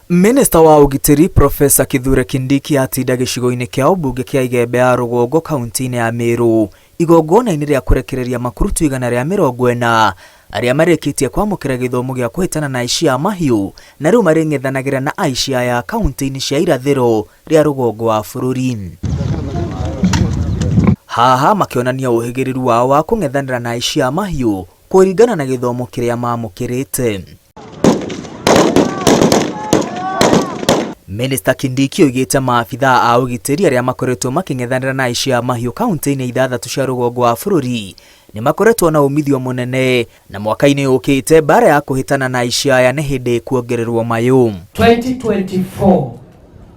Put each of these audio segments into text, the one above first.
Minista wa ũgitĩri Profesa Kithure Kindiki atinda gĩcigo-inĩ kĩa ũmbunge kĩa Igembe ya rũgongo kaunti-inĩ ya Meru igongona-inĩ rĩa kũrekereria makurutu 140 arĩa marĩkĩtie kwamũkĩra gĩthomo gĩa kũhĩtana na aici a mahiũ na rĩu marĩng'ethanagĩra na aici aya kaunti-inĩ cia irathĩro rĩa rũgongo wa bũrũri. Haha makĩonania ũhĩgĩrĩru wao wa kũng'ethanĩra na aici a mahiũ kũringana na gĩthomo kĩrĩa mamũkĩrĩte. Minista Kindiki oigĩte maabithaa a ũgitĩri arĩa makoretwo makĩng'ethanĩra na aici a mahiũ kaunti-inĩ ithathatũ cia rũgongo wa bũrũri nĩ makoretwo na umithio mũnene na mwaka-inĩ ũkĩte mbara ya kũhĩtana na aici aya nĩ hĩndĩ ĩkuongererwo mayũ. 2024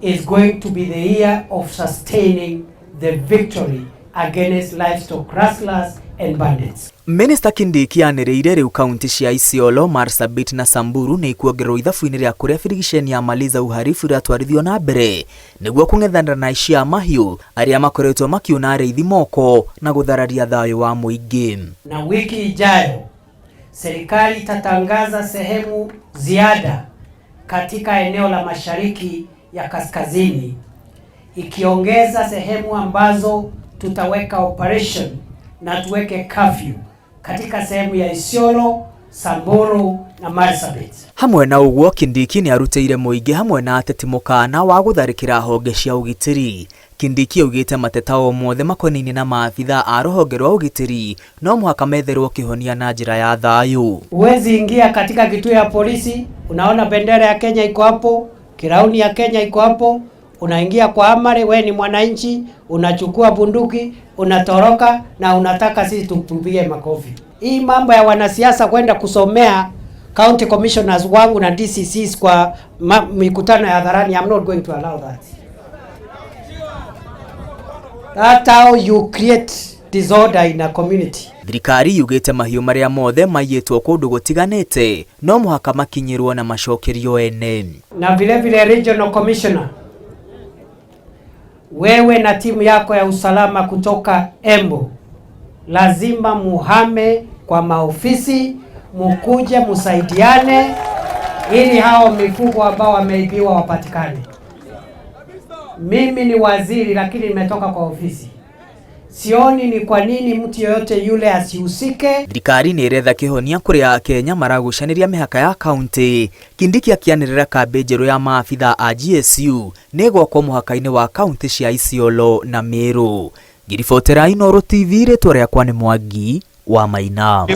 is going to be the year of sustaining the victory against livestock rustlers and bandits. Minista Kindiki anĩrĩire rĩu kaunti cia Isiolo, Marsabit na Samburu nĩ ikuongererwo ithabu-inĩ rĩa kũrĩa birigiceni ya Maliza Uhalifu iratwarithio na mbere nĩguo kũng'ethanĩra na aici a mahiũ arĩa makoretwo makiuna arĩithi moko na gũthararia thayũ wa mũingĩ. Na wiki ijayo serikali itatangaza sehemu ziada katika eneo la mashariki ya kaskazini, ikiongeza sehemu ambazo tutaweka operation na tuweke curfew katika sehemu ya Isiolo, Samburu na Marsabit. Hamwe na ũguo Kindiki nĩ arutĩire mũingĩ hamwe na ateti mũkana wa gũtharĩkĩra honge cia ũgitĩri. Kindiki augĩte mateta o mothe makonainie na maabithaa a rũhonge rwa ũgitĩri no mũhaka metherwo kĩhonia na njĩra ya thayũ. Huwezi ingia katika kituo ya polisi, unaona bendera ya Kenya iko hapo, kirauni ya Kenya iko hapo, unaingia kwa amari, we ni mwananchi, unachukua bunduki, unatoroka na unataka sisi tupige makofi. Hii mambo ya wanasiasa kwenda kusomea county commissioners wangu na DCCs kwa mikutano ya hadharani, I'm not going to allow that. That's how you create disorder in a community. Thirikari yugĩte mahiũ marĩa mothe maiyĩtwo kũndũ gũtiganĩte no mũhaka makinyĩrwo na macokerio ene. Na vile vile regional commissioner, wewe na timu yako ya usalama kutoka Embu lazima muhame kwa maofisi, mukuje musaidiane ili hao mifugo ambao wameibiwa wapatikane. Mimi ni waziri lakini nimetoka kwa ofisi. Sioni ni kwa nini mtu yoyote yule asihusike. Thirikari nĩ ĩretha kĩhonia kũrĩa Akenya maragucanĩria mĩhaka ya kaunti. Kindiki akĩanĩrĩra kambĩ njerũ ya maabithaa a GSU nĩ ĩgwakwo mũhaka-inĩ wa kaunti cia Isiolo na Meru. Ngiribotera Inooro TV, rĩtwa rĩakwa nĩ Mwangi wa Maina.